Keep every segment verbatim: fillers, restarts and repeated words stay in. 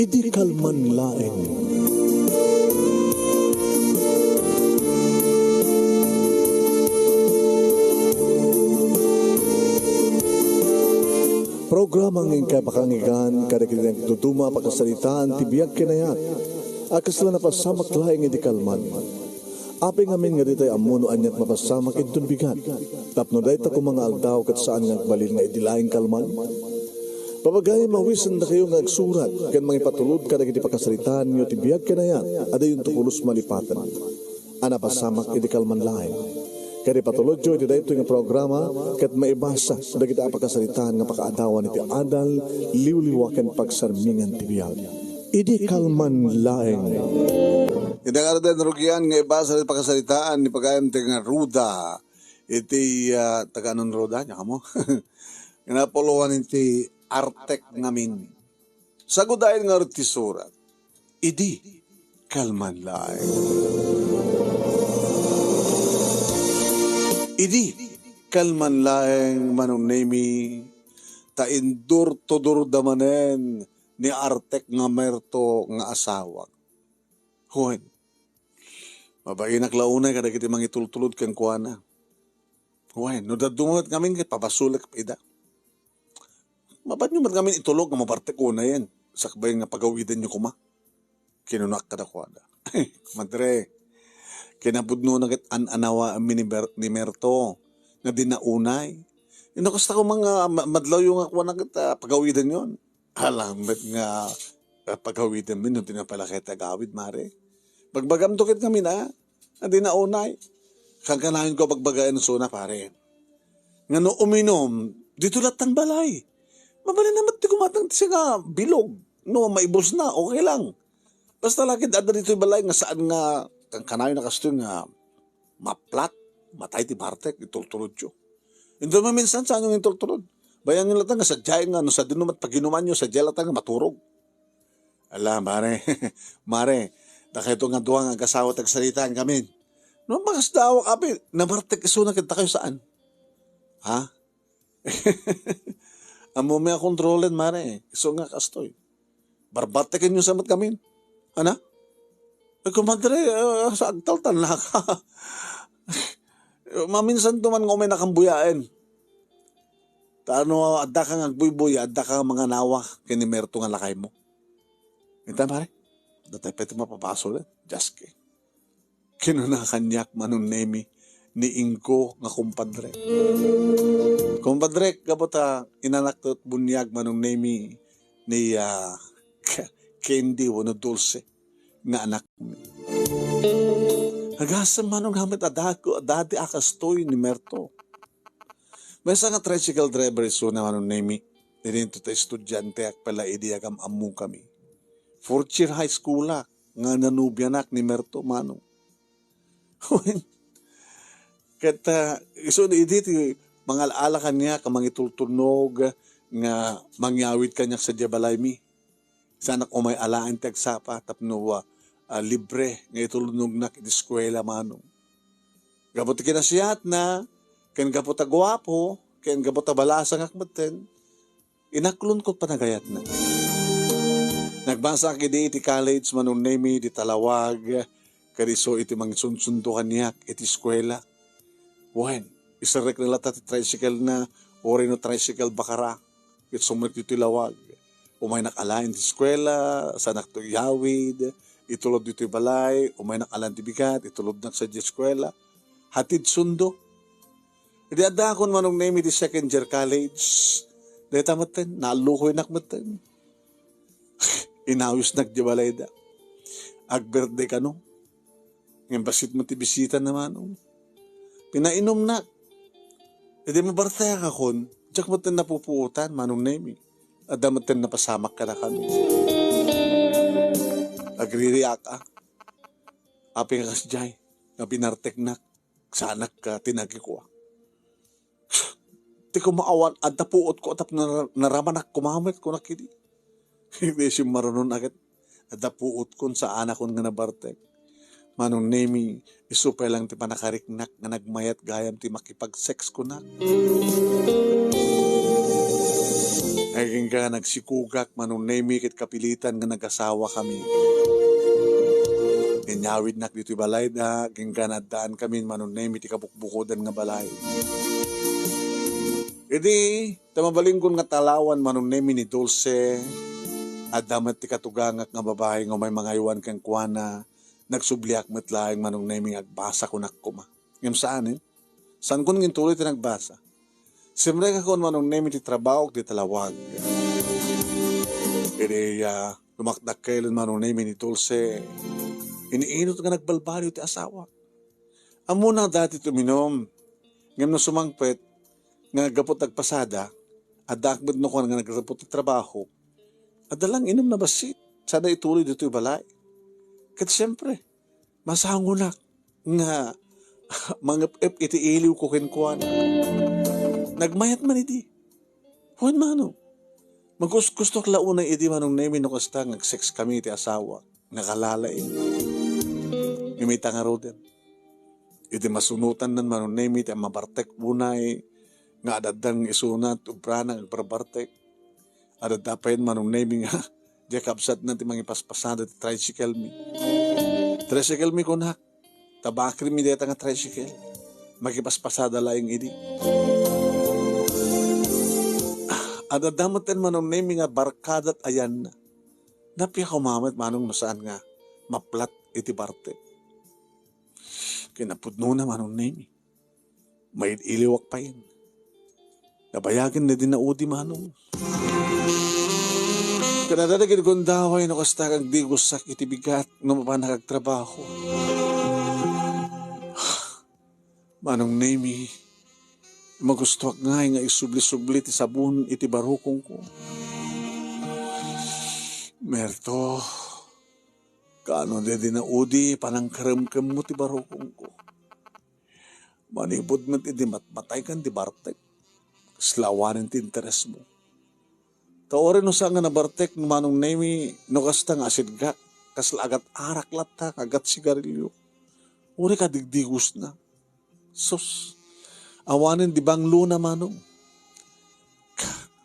Idi kalman laeng. Programa nga inkay pakanggan kadagiti nagduduma a pakasaritaan ti biag ken ayat a kasla napasamak laeng idi kalman. Apay ngamin nga ditay ammo no aniat mapasamak inton bigat, tapno dayta koma nga aldaw ket saan nga agbalin nga idi laeng kalman? Papagayam a awisendakayo nga agsurat ken mangipatulod kadagiti pakasaritaanyo ti biag ken ayat a diyonto pulos malipaten a napasamak idi kalman laeng. Ket ipatulodyo iti daytoy nga programa ket maibasa dagiti a pakasaritaan nga pakaadawan iti adal, liwliwa ken pagsarmingan ti biag. Idi kalman laeng. Iti ngaruden, rugian nga ibasa ti pakasaritaan ni pagayam ti nga ruda iti, ah, taga anon ruda, nia kamo? Nga napuluan iti Artek ngamin. Sagudayen nga ti surat. Idi kalman laeng. Idi kalman laeng, Manong Nemi, ta indur-tudor da manen ni Artek nga Merto nga asawak. Wen, mabainak la unay kadagiti mangitultulod kenkuana. Wen, no dadduma met ngamin ket pabasolek ida. Mapanyo met ngamin itulod nga mabartek unayen, sakbay nga pagawidanyo koma. Kinunak kadakuada. Madre, kinapudnona ket an-anawaenmi ni Ber-, ni Merto nga dina unay. Ino kasta koma nga ma-, madlawyo nga kuana ket, ah, pagawidanyon. Alam met nga, ah, pagawidanmi no dina pala ket agawid, mare. Bagbagamto ket ngamin, ah, nga dina unay. Kankanayon ko bagbagaen suna, pare. Nga no uminom, dito latta balay. Mabalin na met ti gumatang ti siya nga bilog. No, maibos na, okay lang. Basta lagi adda ditoy balay nga saan nga kankanayon a kastoy nga maplat, matay ti bartek, itultulodyo. Inton maminsan, saan yung intultulod? Bayan nyo latta nga sadyain nga, no sadino mat paginuman nyo, sadya latta nga maturog. Ala, mare, mare, dakayto nga dua nga agasawa ti agsaritaan ngamin. No, bakas dawak, api, nabartek isuna ket dakayo saan? Ha? Ammomi a kontrolen, mare, isu nga kastoy. Barbartekenyo sa met ngamin. Ana? Ay, kumadre, ah, sa agtaltalna ka. Maminsan to man nga umay nakambuyaen. Ta no, adda ka nga agbuybuy, adda ka nga manganawa ken ni Merto nga lakaymo. Ita, pare? Datay pay ti mapabasol, eh. Just kidding. Kinuna kaniak, Manong Nemi, ni Inko nga kumpadre. Kumpadre, gapu ta inanak to buniag, Manong Nemi, ni, ah, Candy wenno Dulce nga anak. Agasem, Manong, hamet a dako, dati a kastoy ni Merto. Maysa nga tricycle driver isuna, Manong Nemi. Idinto ta estudianteak pala idi agam-ammokami. Fourth year high school-ak nga nanubianak ni Merto, Manong. Wen, ket, ah, isu idi ti mangal-ala kaniak a mangitultunog nga mangyawid kaniak sadiay balaymi. Saanak umay alaen ti agsapa tapno, ah, ah, libre nga itulnognak iti eskuela, Manong. Gapu ti kinasiatna, ken gapu ta guapo, ken gapu ta balasangak metten, inaklonko panagayatna. Nagbasaak idi iti college, Manong Nemi, di talawag, ken isu iti mangisunsundo kaniak iti eskuela. Wen, iserrekna latta ti tricycle-na, uray no tricycle bakara, ket sumrek ditoy lawag. Umaynak alaen ti eskuela, saanakto iyawid, itulod ditoy balay, umaynak alaen ti bigat, itulodnak sadiay eskuela. Hatid sundo. Idi addaakon, Manong Nemi, ti second year college, dayta metten, naallukoynak metten. Inawisnak di balayda. Ag-birthday kano. Ngem bassit met ti bisitana, Manong. Pinainumnak. Idi mabartayak akon, diak metten napupuotan, Manong Nemi. Adda metten napasamak kadakami. Agririak, a. Apay nga kasdiay, nga binarteknak, saanak ka tinagikuak. Ti kumaawan, adda puotko, tapno nar-, naramanak kumamet, kunak idi. Iti simmarunon a ket, adda puotkon, saanakon nga nabartek. Manong Nemi, isu pay lang ti panakariknak nga nagmayat gayam ti makipag-sex kunak. Agingga nagsikugak, Manong Nemi, ket kapilitan nga nagasawakami. Inyawidnak ditoy balayda, agingga naaddaan kami, Manong Nemi, ti kabukbukodan nga balay. Idi, ta mabalingon nga talawan, Manong Nemi, ni Dulce, adda met ti katugangak nga babai nga umay mangaywan kenkuana, nagsubliak met laeng, Manong Nemi, nga agbasa kunak koma. Ngem saan, eh? Saankon nga intuloy ti nagbasa. Simrekakon, Manong Nemi, ti trabaho iti talawag. Idi, ah, lumakdakkel, Manong Nemi, ni Dulce, iniinut nga nagbalbaliw ti asawa. Ammona dati ti uminum. Ngem no sumangpet nga gapu ta agpasada, addaak met no kuan nga naggapu ti trabaho, adda lang inumna bassit, saan ituloy ditoy balay. Ket siempre, masangonak nga mangep-ep iti iliwko kenkuana. Nagmayat man idi. Wen, Manong. Magus-, gustoak la unay idi, Manong Nemi, no kasta nga agsex kami iti asawa. Nakalalaing. Ngem ita ngaruden. Idi masunotannan, Manong Nemi, ti mabartek unay nga adda nga isuna ti obrana nga agbarbartek. Adda pay, Manong Nemi, nga diay kabsatna ti mangipaspasada ti tricycle mi. Tricycle mi kunak, ta bakrim mi dayta nga tricycle. Makipaspasada laeng idi. Adda met, Manong Nemi, nga barkada ti ayanna. Nappiak koma met, Manong, no saan nga maplat iti bartek. Kinapudnona, Manong Nemi. Maid-iliwak pay. Nabayagen daydi naudi, Manong. Ket adda dagiti gundaway no kasta nga agdigussak iti bigat no mapanak agtrabaho. Manong Nemi, magustoak ngay nga isubli-subli ti sabon iti barukongko. Merto, kaano daydi naudi panangkeremkemmo ti barukongko? Manipud met idi matmataykan ti bartek, kasla awanen ti interesmo. Ta uray no saan nga nabartek, Manong Nemi, no kasta nga asidgak, kasla agat arak latta, agat sigarilyo. Uray kadigdigusna. Sus, awanen di banglona, Manong.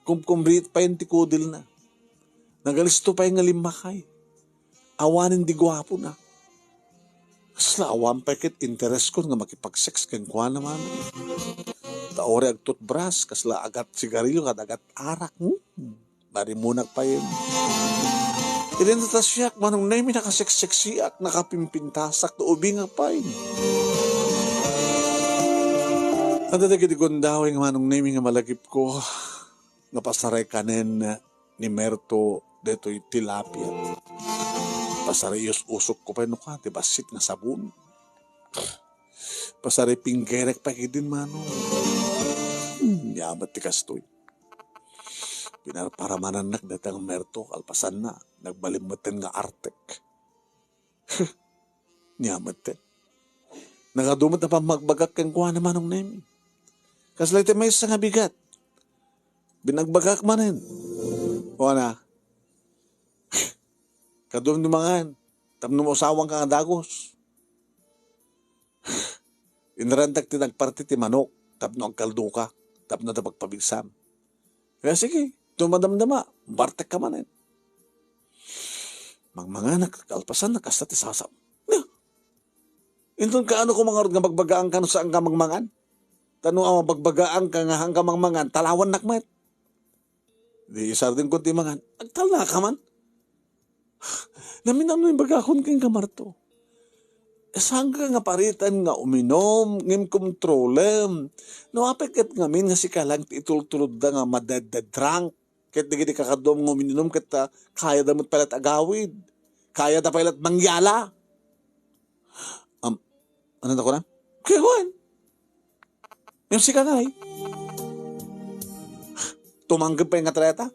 Kumkumriit pay ti kudelna. Nagalisto pay nga limmakay. Awanen di guapona. Kasla awan pay ket intereskon nga makipagsex kenkuana, Manong. Ta uray agtutbras, kasla agat sigarilyo ket agat arak. Hmm. Marimunak pay. Idinta ta siak, Manong Nemi, nakaseksiksiak, nakapimpintasak, no ubingak pay. Adda dagiti gundaway nga, Manong Nemi, nga malagipko, nga pasaray kanen ni Merto daytoy tilapia. Pasaray us-usokko pay no ka, ti bassit nga sabon. Pasaray pinggerek pay ketdin, Manong. Hmm, nia met ti kastoy. Pinarparamanannak dayta nga Merto, kalpasanna, nagbalin metten nga artek. Nia metten. Nagadu met a pammagbagak kenkuana, Manong Nemi. Kasla iti maysa nga bigat. Binagbagak manen. Kuana, "Kaduam ti mangan, tapno mausawanka nga dagus." Inrantak ti nagparti ti manok tapno agkaldoka, tapno adda pagpabigsam. Kaya sige, no madamdama, bartekka manen. Mangmanganak, kalpasanna, kasta ti sasam. Nia? Inton kaano ko mangarud nga bagbagaanka no saanka mangmangan? Ta no, ah, bagbagaanka nga haanka mangmangan, talawannak met. Di isardengko ti mangan. Agtalnaka man. Naminano imbagakon kenka, Merto. Saanka nga paritan nga uminom, ngem kontrolem. No apay ket ngamin nga sika lang ti itultulodda nga madadda drunk. Ket dagiti kakaduam nga uminom ket, ah, kayada met pay lat agawid. Kayada pay lat mangyala. Am, ano na ko na? Kaya kuwan. Yung sika ngay. Tumanggap pa yung atleta.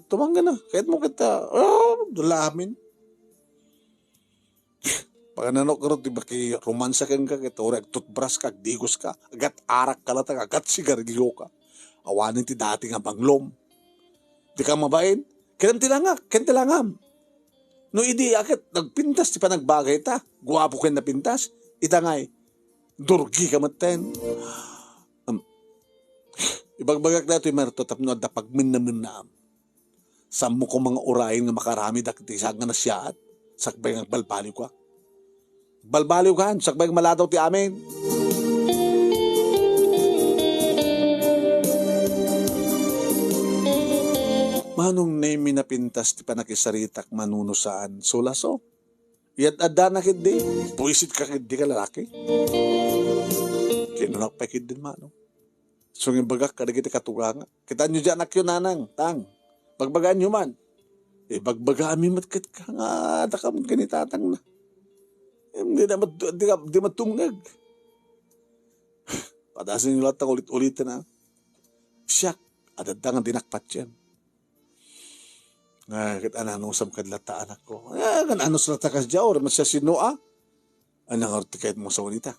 Tumanggap na. Kahit mo kita, oh, dula amin. Pagananok garud ti makiromansa kenka ket uray agtutbras ka, agdigos ka, agat arak ka latta, agat sigarilyo ka. Awanen ti dati nga banglom. Dika mabain? Ken ti langak, ken ti langam. No idi a ket nagpintas ti panagbagayta, guapo ken napintas, ita ngay, durgi ka metten. Am, Ibagbagak daytoy, Merto, tapno adda pagmenna-mennaam. Saanmo koma nga urayen nga makaaramid dagiti saan nga nasiaat, sakbay nga agbalbaliwka. Balbaliwkan, sakbay nga maladaw ti amin. Manong Nemi, napintas ti panakisaritak, Manong, no saan. Sulaso. Iyad-addana ketdi. Buisit ka ketdi nga lalaki. Kinunak pay ketdi, Manong. So, imbagak kadagiti katuganga, "Kitaenyo diay anakyo, Nanang, Tang. Bagbagaenyo man." Ibagbagaami met ket ka nga adda ka met ken ni Tatang na. Em, di na mat-, di ka, di matumngeg. Padasenyo latta nga ulit-uliten, a. Siak, adda nga dinak patien. Nga ket ananusam kad latta, anakko. Eh, kan anus latta kasdiay, uray met siasinoak. Ania ngarud ti kayatmo a sawen ita?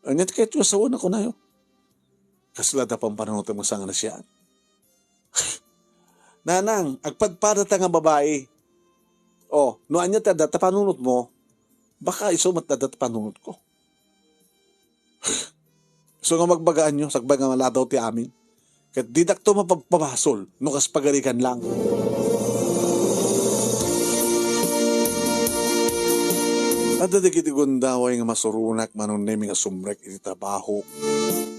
Ania ti kayatyo a sawen a kunayo? Kasla adda pampanunotem nga saan nga nasiaat? Nanang, agpadpadata nga babai. O, no ania ti adda ta panunotmo, baka isu met adda ta panunotko. So nga magbagaanyo, sakbay nga maladaw ti amin. Ket didakto mapabpabasol no kas pagarigan lang. Adda dagiti gundaway nga masuronak, Manong Nemi, nga sumrek iti trabaho.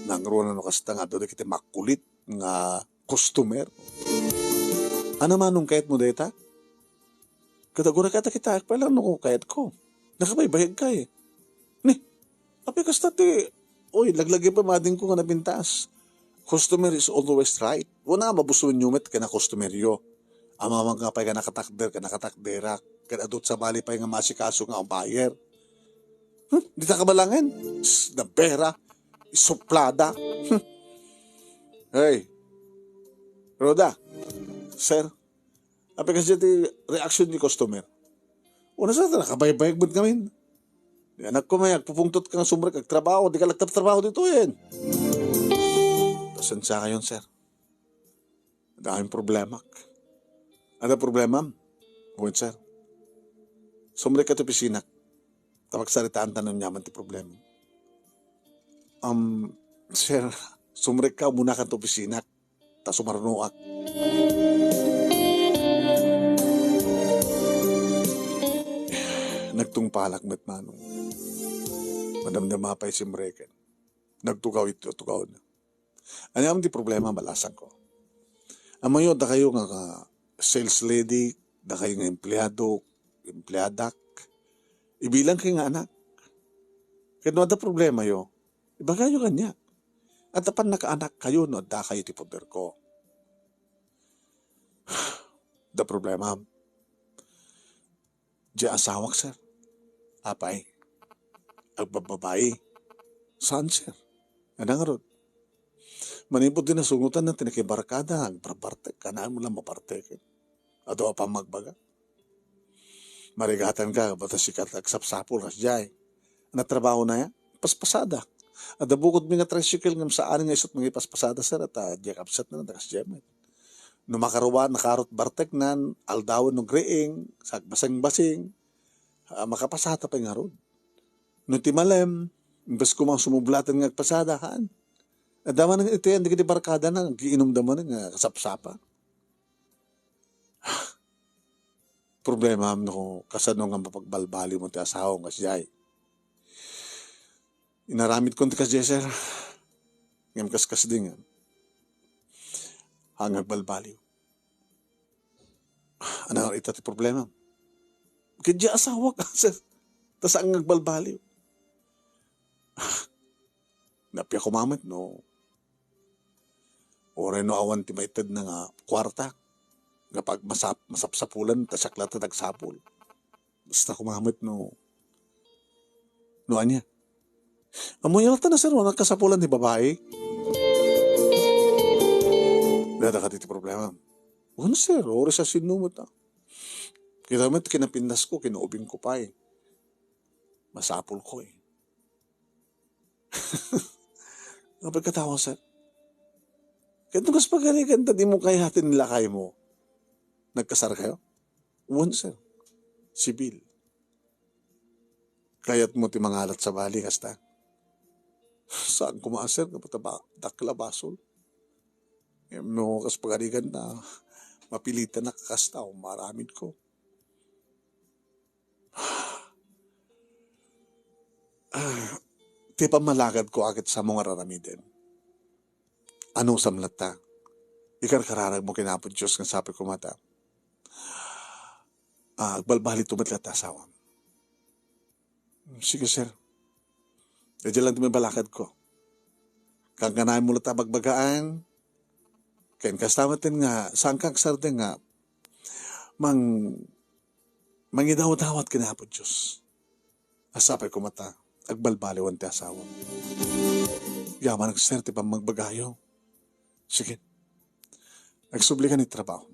Nangruna no kasta nga adda dagiti makulit nga customer. Ania, Manong, kayatmo dayta? Ket aguray kayat a kitaek pay lang no kayatko. Nakabaybayag ka, e. Ni, apay kasta ti, oy, laglagip a madingko nga napintas. Customer is always right. Wen a, mabusoenyo met ken a customeryo. Ammom nga pay nga nakatakder ken nakatakderak. Ket adu ti sabali pay nga maasikaso nga buyer. Hmm, dita kabalangen? Psst, nabera. Isuplada. Hmm. Hey. Rhoda. Sir. Apay kasta ti reaksyon ti customer? Wen a, sir, nakabaybayag met ngamin. Ni anakko met, agpupungtotka nga sumrek agtrabaho, dika la agtrabaho ditoyen. Pasensiakayon, sir. Adda ngamin problemak. Adda problemam? Wen, sir. Sumrekka ti opisinak. Ta pagsaritaanta no aniaman ti problema. Um, sir, sumrekka, umunakan ti opisinak. Ta sumarnoak. Nagtungpalak met, Manong. Madamdama pay simreken. Nagtugaw iti tugawna. Aniaman ti problema, balasangko? Ammoyo, dakayo nga, nga sales lady, dakayo nga empleado, empleadak, ibilangkayo nga anak. Ket no adda problemayo, ibagayo kaniak. Adda pannakaanakkayo no addakayo iti poderko. Adda problema. Diay asawak, sir. Apay? Agbabbabai? Saan, sir? Ania ngarud? Manipud ti nasungotanna ti nakibarkada, agbarbartek, kanayon mo la mabartek. Adu a pammagbaga. Marigatanka, batta sika ti agsapsapul, kasdiay. Ania trabahona ya? Paspasada. Adda bukodmi nga tricycle ngem saan nga isut' mangipaspasada, sir, ta diak absentna, ta kasdiay met. No makaruar, nakarut barteknan, aldawen no agriing, sa agbasing-basing, a, makapasada pay ngarud. No ti malem, imbes koma sumublaten nga agpasada, haan. Adda manen iti, dagiti barkadana, agiinumda manen nga kasapsapa. Problema no kasano nga mapagbalbaliwmo ti asawam kasdiay. Inaramidkon ti kasdiay, sir. Ngem kaskasdi nga, haan nga agbalbaliw. Ania ita ti problema? Ket diay asawak, sir. Ta saan nga agbalbaliw. Naappiak koma met no uray no awan ti maitedna nga kuarta, nga pag masap-, masapsapulan, ta siak latta ti agsapul. Basta koma met no, no ania. Ammoyo latta, sir, no nakasapulan ti babai. Dayta kadi ti problema. Wen, sir, uray sa sino met, a. Kita met kinapintasko, kinuubingko pay. Masapulko, e. Nga pagkatao, sir. Ket no kas pagarigan ta dimo kayat ti lakaymo, nagkasarkayo? Wen, sir. Sibil. Kayatmo ti mangalat sabali, kasta? Saan koma, sir, nga mataba-, dakkel a basol. Ngem no kas pagarigan na, mapilitanak a kasta, o maaramidko. Ah, ti pammalakadko a ket saanmo nga ar-aramiden. Anusam latta. Ikarkararagmo ken Apo Dios nga sapay koma ta, ah, agbalbaliwto met latta asawam. Sige, sir. Idiay lang ti maibalakadko. Kankanayon mo latta a bagbagaan. Ken kasta met nga, saanka agsardeng nga mang-, mangidawdawat ken Apo Dios. A sapay koma ta, agbalbaliwan ti asawam. Yaman, sir, ti pammagbagayo. Sige. Agsubli ka ni trabaho.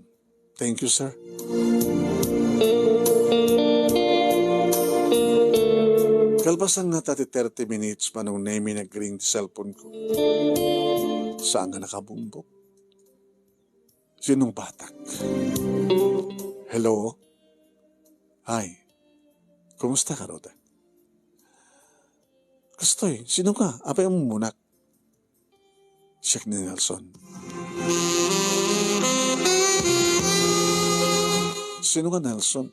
Thank you, sir. Kalpasan nga ta ti thirty minutes, Manong Nemy, nagring ti cellphone ko. Saan nga nakabungbok? Sinong batak? Hello? Hi. Kumusta ka, Roda? Kastoy, sino ka? Apay a mumunak? Siak ni Nelson. Sino ka, Nelson?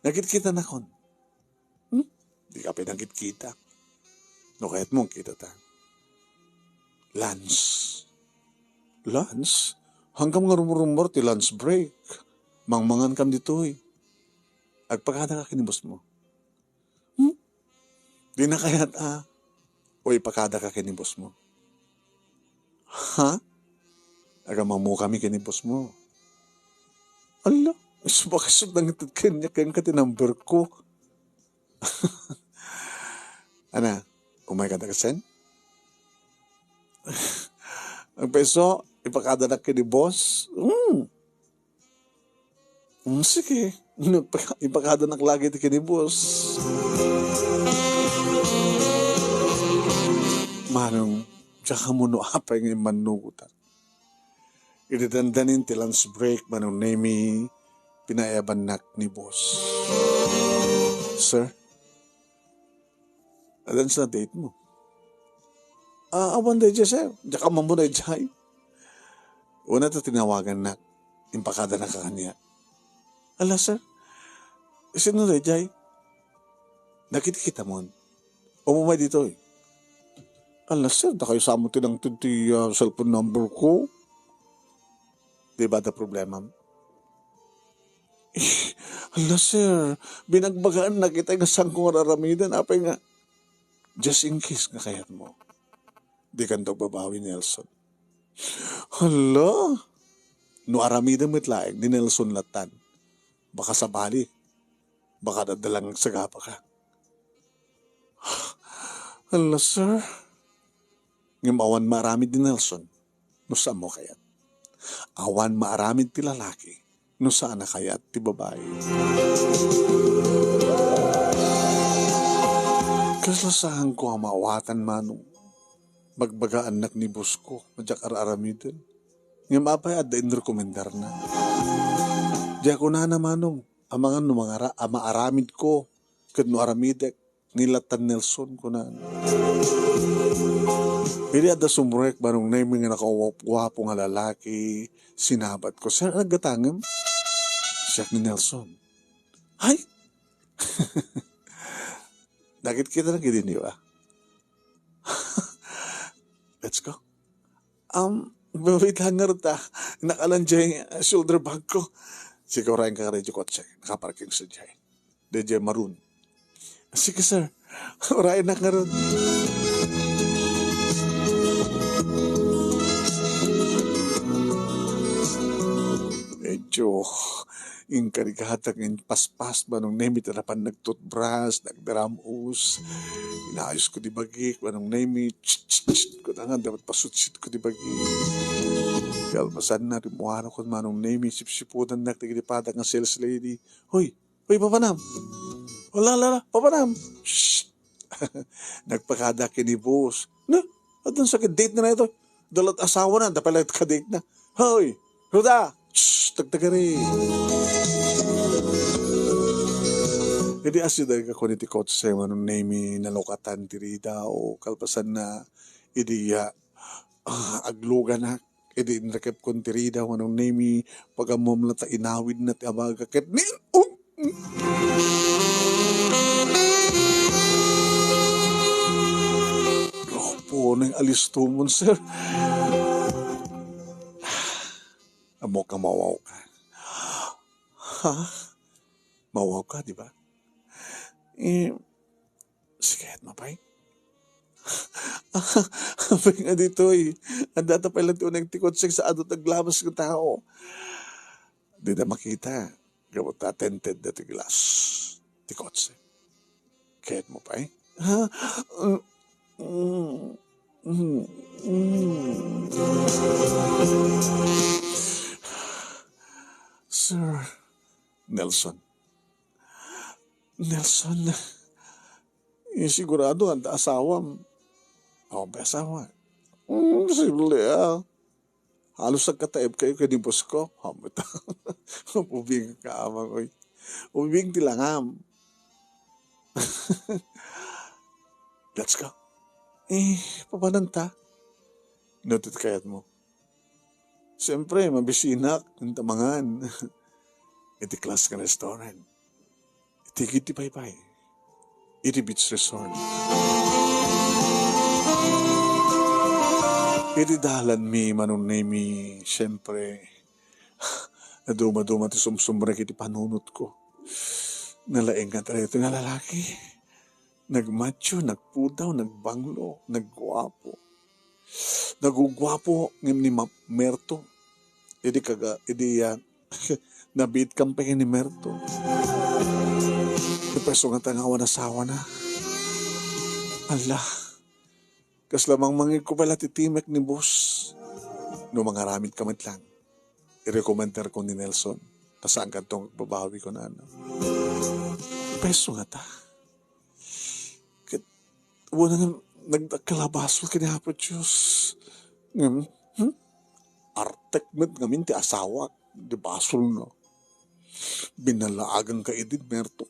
Nagkitkita nakon. Hmm? Di ka pay nagkitkita. No kayat mo, kita ta. Lunch. Lunch? Hangkam nga rumurumor ti lunch break. Mangmangan kam ditoy. Agpakada ka ken ni boss mo. Hmm? Di na kayat a. O ipakada ka ken ni boss mo. Ha? Agamammo kami ken ni boss mo. Ala, isu bakasut nangited kaniak, kenka ti number ko. Ana, umay ka ta kasen? Agpaiso, ipakadanak ken ni boss. Hmm. Hmm, sige. Ipakadanak lagi ti ken ni boss. Manong, diak ammo no apay nga immannugotak. Idi dandanin ti lunch break, Manong Nemy, pinaayabannak ni boss. Sir, adan sa date mo? Ah, awan daydiay, sir. Diak ammo daydiay. Una ta tinawagannak, impakadanak kaniak. Ala, sir. Sino daydiay? Nagkitkitamon. Umumay ditoy. Ala, sir, dakayo sa ammo ti nangted ti, ah, cellphone number ko. Di ba adda problemam? Ala, sir, binagbagaannak itay nga saanko nga ar-aramiden. Apay nga, just in case nga kayatmo. Dikanto agbabawi, Nelson. Hala! No aramidem met laeng ni Nelson lattan, baka sabali, baka adda lang agsagapa ka. Hala, sir. Ngem awan maaramid ni Nelson no saanmo kayat. Awan maaramid ti lalaki no saan a kayat ti babai. Kasla saanko a maawatan, Manong. Bagbagaannak ni boss ko, diak ar-aramiden. Ngem apay adda inrekomendarna? Diak kunana, Manong, amangan no mangara-, a maaramidko ket no aramidek, ni lattan Nelson, kunana. Idi adda sumrek, Manong Nemy, nga nakaguapguapo nga lalaki, sinabatko, "Sir, naggatangem?" Siak ni Nelson. Hay! Nagkitkitanak idi, di ba? Let's go. Um, wait lang ngarud ta. Nakalan diay shoulder bag ko. Sige, urayen ka kadi diay kotse. Nakaparking sadiay. Diay maroon. Sige, sir. Urayen nak ngarud. Medyo inkarigatak nga impaspas, Manong Nemy, ta napan nagtoothbrush, nagdaram-os. Inaayos ko di bagik, Manong Nemy. Tsk, tsk, tsk. Kunana, dapat pasutsit ko di bagik. Kalpasanna, rimmuarakon, Manong Nemy, sipsiputannak dagiti padak nga sales lady. Hoy, hoy, papanam. Wala, wala, wala. Papanam. Shh. Nagpakada ken ni boss. Na, addan sa date na ito. Dalat asawa na, dapat lang ka-date na. Hoy, Ruda! Shh, tagtagari. Idi asideg a kun iti kotse, Manong Nemi, nalukatan ti rida o kalpasanna, idi, ah, ah, agluganak, idi inrekepkon ti rida, Manong Nemi, pagammom la ta inawidna ti abaga ket ni-, oh! Apo, nang alistumon, sir. Ammok nga mawaw ka. Ha? Mawaw ka, di ba? Eh, sige, at mapay. Apay nga ditoy. Adda ta pay lang ti uneg ti kotse, sa adu ti aglabas nga tao. Di na makita. Gapu ta tinted na ti glass ti kotse. Kayatmo pay? Ha? Mm, mm, mm, mm. Sir Nelson. Nelson, eh, sigurado adda asawam. Awan pay asawa. Mm, posible, ah. Halos agkataeb kayo ken ni boss ko. Hamet. Ubing ka, amang, oy. Ubing ti langam. Let's go. Eh, papananta? No, ti kayatmo. Siyempre, mabisinak, anta mangan. Iti class nga restaurant. Iti gid ti paypay. Iti beach resort. Iti dalanmi, Manong Nemi, siyempre, naduma-duma ti sumsumrek iti panunotko. Nalaing nga daytoy nga lalaki. Nagmatio, nagpudaw, nagbanglo, nagguapo. Naguguapo ngem ni Ma-, Merto. Idi kaga-, idi, ah, nabiit kam pay ni Merto. Ti pwesto nga tangawan asawa na. Ala, kasla mangmangegko pay la ti timek ni boss. No mangaramid ka met lang, irekomendarko ni Nelson. Ta saan kadto agbabawi, kunana. Pwesto nga ta. Ket, wala nga nagdakkel a basol ken ni Apo Dios. Ngem, hmm? Artek met ngamin ti asawak, di basolna. Binalaagan ka idi, Merto.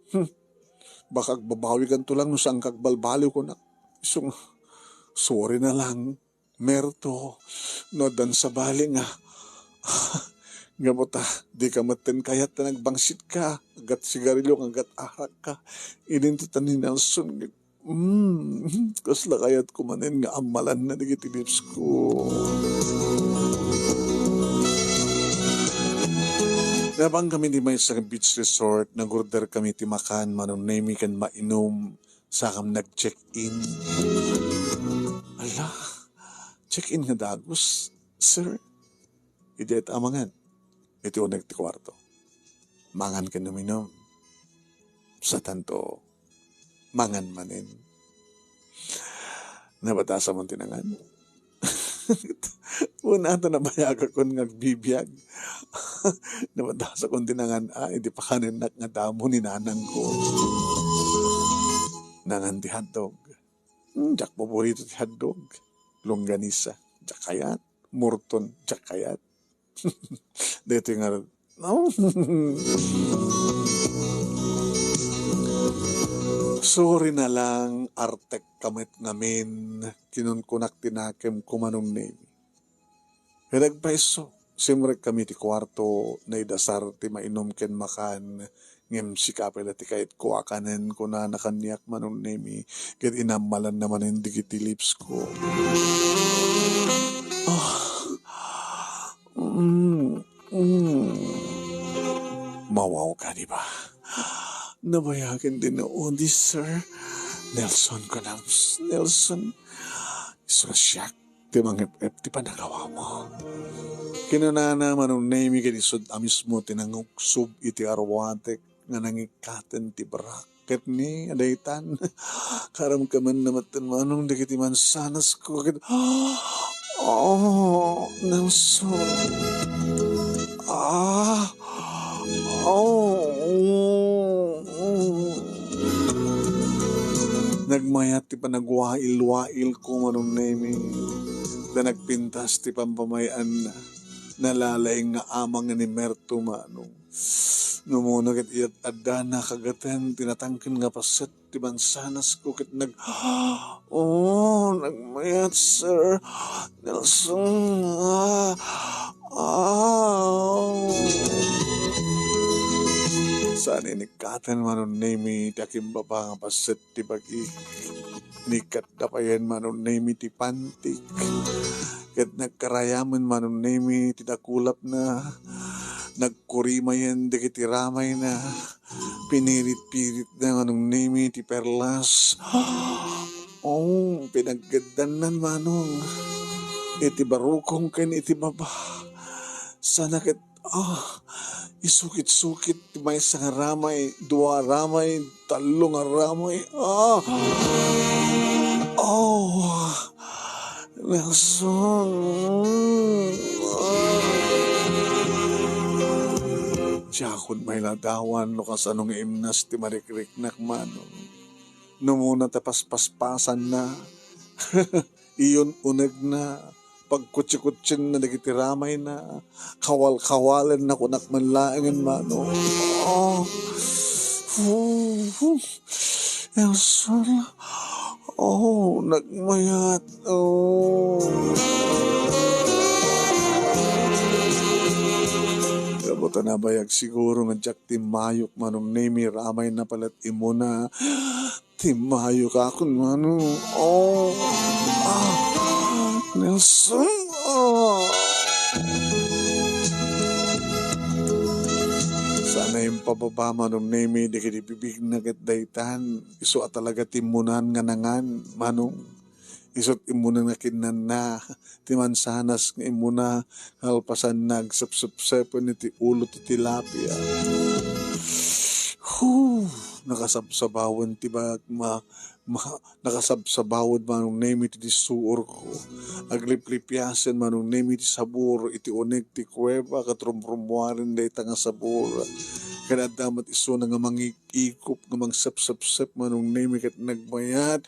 Hmm. Baka agbabawi kanto lang no saan ka agbalbaliw, kunak. Isu nga, sorry na lang. Merto, no addan sabali nga, gapu ta, di ka metten kayat ta nagbangsit ka, aggat sigarilio, aggat arak ka. Idin ti tan ni Nelson, mm, kasla kayat ko manen nga ammalanna dagiti lips ko. Napan kami di maysa nga beach resort, nag-order kami ti makan, Manong Nemi, ken mainum. Sakam nag-check-in. Ala, check-in nga dagus, sir. Idi et amangan, iti uneg ti kuarto. Mangan ken uminum. Satanto, mangan manen. Nabatasam ti nangan. Wen, ato nabayagakon nga agbibiag. Nabatasakon ti nangan-a, idi pakanennak nga damo ni nanangko. Nangan ti hotdog. Hmm, diak paborito ti hotdog. Longganisa, diak kayat. Morton, diak kayat. Daytoy nga, no? Sorry na lang, artek ka met ngamin, kinunkunak ti nakemko, Manong Nemi. Ket agpayso, simrek kami ti kuarto, naidasar ti mainum ken makan, ngem sika pay la ti kayatko a kanen, kunana kaniak, Manong Nemi, ket inammalanna manen dagiti lips ko. Ah, mm, mm. Mawaw ka, di ba? Nabayagen ti naudi, Sir Nelson, kunam, Nelson. Isu a siak ti mangep-ep ti panagawam. Kinunana, Manong Nemi, ket isut' a mismo ti nangugsob iti arwatek nga nangikkaten ti brak. Ket ni, adaytan, karamkamanna metten, Manong, dagiti mansanasko ket, oh, Nelson. Ah, oh. Nagmayat ti panagwail-wailko, Manong Nemi, ta nagpintas ti pampamay-anna. Nalalaing nga amang ni Merto, Manong. No muna ket iyat addana kagaten ti natangken nga paset ti mansanasko ket nag-, oh, nagmayat, Sir Nelson. Ah, ah. Saan inikkaten, Manong Nemi, ti akimbaba nga paset ti bagik. Inikkat da payen, Manong Nemi, ti pantik. Ket nagkarayamen, Manong Nemi, ti dakulapna. Nagkurimayen dagiti ramayna. Pinirit-piritna, Manong Nemi, ti perlas. Oh, pinaggaddannan, Manong. Iti barukong ken iti baba. Sana ket, ah, isukit-sukit ti maysa nga ramay, dua a ramay, tallo nga ramay. Ah! Oh! Nelson. Diakon mailadawan no kasano nga imnas ti marikriknak, Manong. No muna ta paspaspasanna, iyon unegna, pagkutsikutsienna dagiti ramayna, kawal-kawalenna kunak man laengen, Manong. Oh. Oh. Nelson. Oh, nagmayat. Oh. Gapu ta nabayag siguro nga diak timmayok, Manong Nemi, ramayna pay la't immuna. Timmayokakon, Manong. Oh. Ah. Nelson. Ah. Sana impababa, Manong Nemi, dagiti bibigna ket daytan. Isu a talaga ti immunan nga nangan, Manong. Isu't immunan nga kinnanna ti mansanas nga immuna, kalpasanna agsepsepsepen iti ulo ti tilapia. Hu! Nakasabsabawen ti bag-, ma-, ma-, nakasabsabawen, Manong Nemi, ti suorko. Agliplipiasen, Manong Nemi, ti sabor iti uneg ti kuweba ket rumrummuaren dayta nga sabor. Ken adda met isuna nga mangig- ikup nga mangsepsepsep, Manong Nemi, ket nagmayat.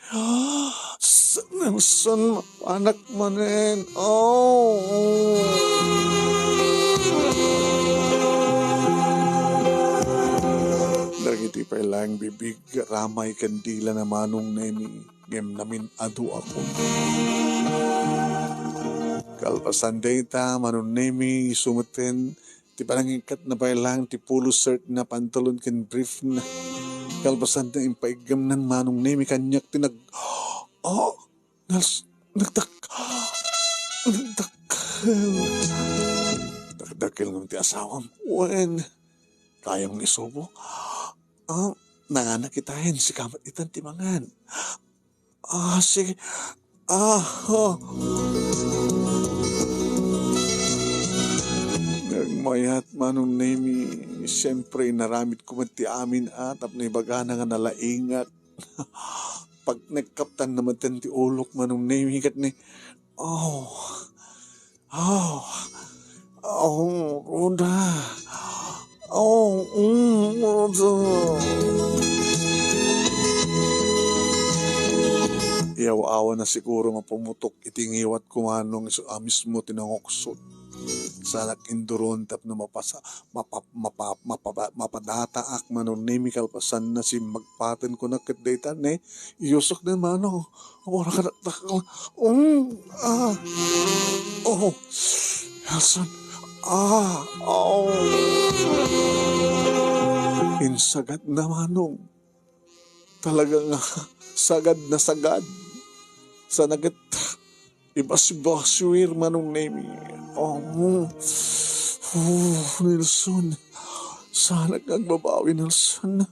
Nelson, mapanak manen. Oh. Dagiti pay laeng bibig, ramay, kandila na, Manong Nemi, ngem namin-aduakon. Kalpasan dayta, Manong Nemi, isu metten, ti panangikkatna pay laeng ti polo shirt na, pantalon ken brief na. Kalpasanna, impaiggamnan, Manong Nemi, kaniak ti nag-, oh, nals-, nagdak-, nagdakkel. Nagdakkel ngem ti asawam. Wen, kayam nga isubo? Ah, nangana kitaen, sika met itan ti mangan. Ah, sige. Ah, ah. Nagmayat, Manong Nemi. Siyempre, inaramid ko met ti amin, ah, tapno ibagana nga nalaingak. Pag nagkaptan na met ti ulok, Manong Nemi, ket ni, oh, Oh, oh, Rhoda. Oh, mm, Rhoda. Iyaw-awan na siguro nga pumutok iti ngiwat ko, Manong, isu a mismo ti nanguksot. Sanak induron tapno mapasa-, mapa-, mapa-, mapa-, mapadataak, Manong Nemi, kalpasanna, simmagpaten ko na ket dayta ne, iyusok den, Manong. Wala ka dakdakkel. Um, ah. Oh. Nelson. Ah, oh. Insagad na, Manong. Talaga nga sagad na sagad. Sana ket ibasibasiwir, Manong Nemi. Oh. Oh, Nelson. Sana nga agbabawi, Nelson.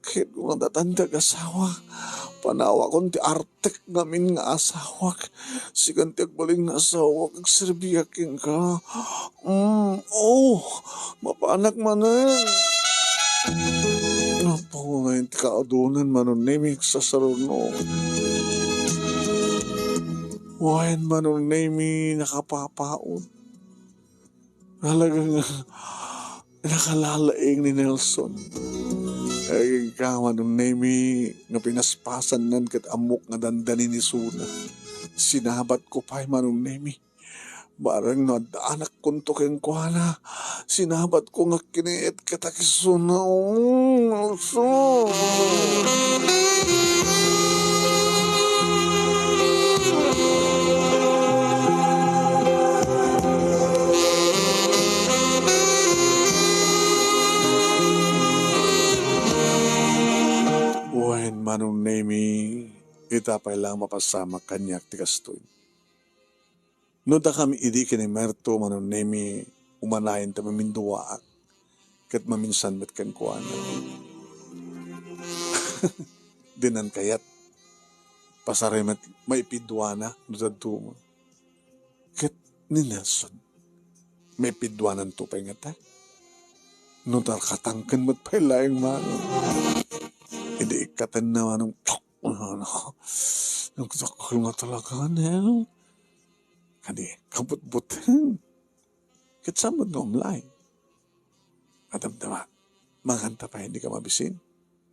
Kayatko nga datanda agasawak. Panawakon ti artek ngamin nga asawak. Sikan ti agbalin nga asawak, agserbiak kenka. Mm, oh, mapanak manen. Apo, ngayon ti kaadunan, Manong Nemi, agsasaruno. Wen, Manong Nemi, nakapapaut. Talaga nga nakalalaing ni Nelson. Ay, ka, Manong Nemi, nga pinaspasannan ket ammok nga dandani ni Suna. Sinabat ko pay, Manong Nemi. Bareng no addaanakkonto kenkuana, sinabatko nga kiniit ket akisuna. Oh, so. Wen, Manong Nemi, ita pay lang mapasamak kaniak ti kastoy. No dakami idi ken ni Merto, Manong Nemi, umanayen ta maminduaak, ket maminsan met kenkuana. Dinan kayat, pasaray met maipiduana no dadduma. Ket ni Nelson, maipiduananto pay ngata? No nakatangken met pay laeng, Manong. Idi ikkatenna, Manong, nagdakkel nga talaga, Nel. Kadi, kabutbuteng. Ket saan met nga umlay? Madamdama, manganta pay, dika mabisin.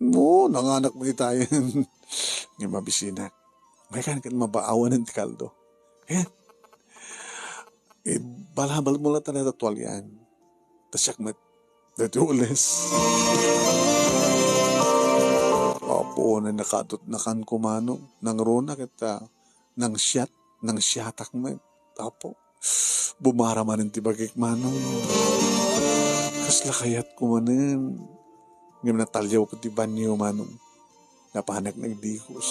Oo, nanganak mo itayen. Nga mabisinak. May kan ket mabaawanen ti kaldo. Eh, ibalabal mo lang tayo sa tuwalyan. Ta siak met, dati ules. Apo, na nakadot na kan kumano. Nangruna kita, nang siyat, nang siyatak met. Apo, bumara manen ti bagik, Manong. Kasla kayatko manen. Ngem nataliawko ti banio, Manong. Napanak nagdigos.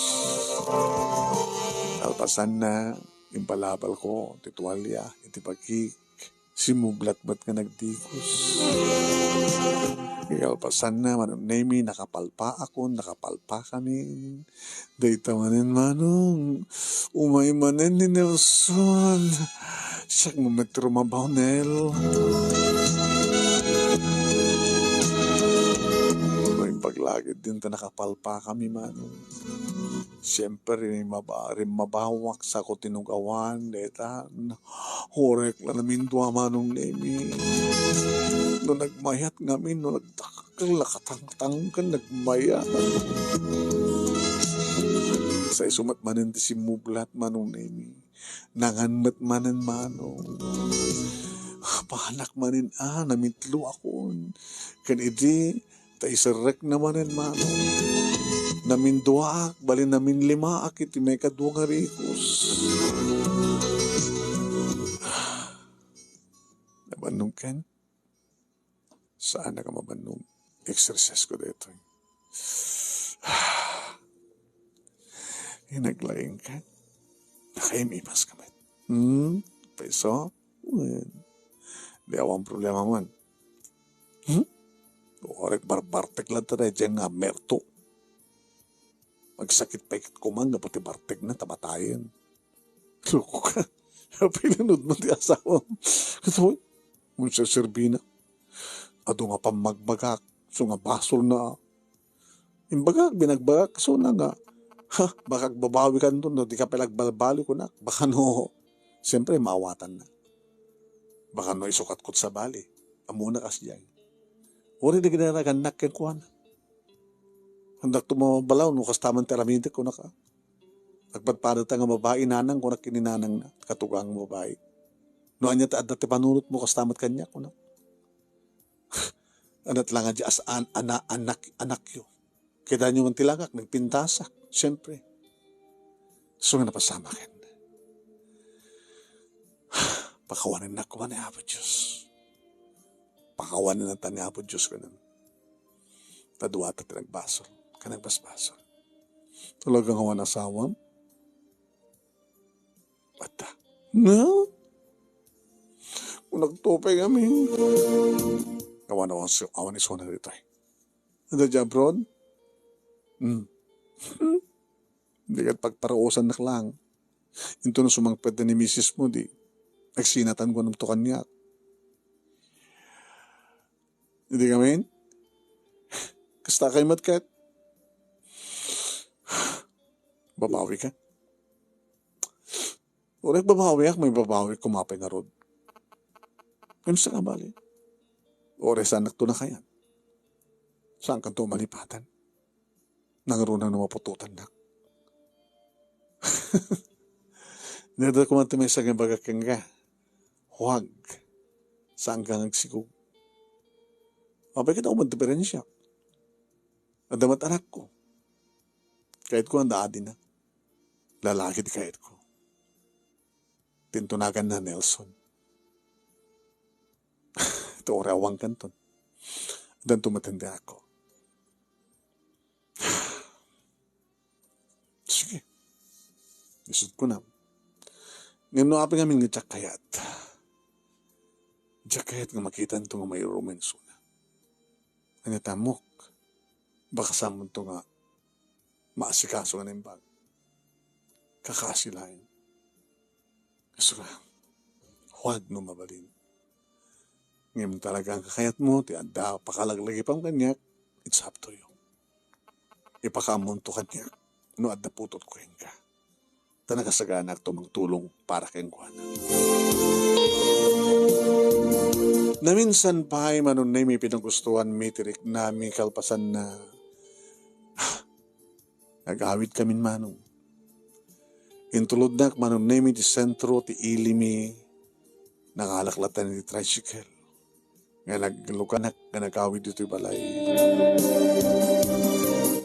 Kalpasanna, impalabalko ti tuwalya iti bagik. Simmublat met nga nagdigos. Kalpasanna, Manong Nemi, nakapalpaakon, nakapalpakamin. Dayta manen, Manong, umay manen ni Nelson. Siak met ti rumabaw, Nel. Impaglagid din ta nakapalpakami, Manong. Siyempre, rimaba-, rimmabawak sa ko tinugawan, deta, horek la namindua, Manong Nemi. No nagmayat ngamin, no nagdakkel, nakatangtang ken nagmayat. Sa isu met manen ti simmublat, Manong Nemi. Nangan met manen, Manong. Panak manen a, namitlo akon. Ken idi, ta iserrekna manen, Manong. Naminduaak, bali naminlimaak iti maikadua nga rikos. Nabannog ken? Saan a mabannog. Exercise ko daytoy. Inaglaing ken? Nakaimimas ka met. Hmm? Paiso? Wen. Di awan problema man. Hmm? Orek barbartek lang tayo dyan nga merto. Magsakit pay ket kuman nga pati bartek na tamatayen. Loko ka. Pinunod mo ti asawa. Ito, kung sa serbina. Adu nga pammagbagak. So nga basol na. Imbagak, binagbagak, so na nga. Ha, baka agbabawi ka no, no, di ka pala agbalbali ko na. Baka no, siyempre, maawatan na. Baka no, isukat ko sa bali. Amuna kas diyan. Uri di ginaragan nak ken kuan. Handak tumabalaw, no, kastaman ti aramidek ko na ka. Agpadpadata nga babai, nanang, kunak ken ni nanangna, katugang nga babai. No ania ta adda ti panunotmo, kasta met kaniak, kunak. Anat la nga dias an-, ana-, anak, anakyo. Kitaenyo man ti langak, nagpintasak, siyempre. So nga napasamaken. Pakawanennak koma ni Apo Dios. Pakawanennata ni Apo Dios, kunak. Ta duata ti nagbasol, ken nagbasbasol. Talaga nga awan asawam? Adda. No? Kung nagtupay kami. Awan, awan, awan isuna ditoy. Adda di abroad? Hmm. Di ket pagparausannak lang. Into no sumangpet ni misis mo, di agsinatan ko anam to kaniak. Di ngamin? Kasta kay met ket? Babawi ka? Uray babawiak, may babawi kumapay ngarud. Ngem sa nga bali? Uray saanak to nakayan. Saan kanto malipatan? Nangruna no maputotannak. Dada kuman ti maysa nga ibaga kenka. Huwag. Saanka nga agsigug. Apay ket awan diferensiak. Adda met anakko. Kayatko nga adda adina. Lalaki ti kayatko. Tintunaganna Nelson. Ito, uray awankanton. Addanto met ti anakko. Sige. Isut' kunam. Ngem no apay ngamin nga diak kayat. Diak kayat nga makitanto nga mairumen isuna. Ania ti ammok? Baka saanmonto nga maasikaso nga naimbag. Kakasi laeng. Isu nga, huwag no mabalin. Ngem talaga nga kayatmo ti adda pakalaglagipam kaniak, it's up to you. Ipakaammonto kaniak no adda putotko kenka. Ta nakasaganaakto mangtulong para kenkuana. Naminsan pay, Manong Nemi, pinagustuanmi ti riknami kalpasanna. Nag-awidkamin, Manong. Intulodnak, Manong Nemi, ti sentro ti ilimi. Nangalak latta iti tricycle nga naglukanak nga nag-awid ditoy balay.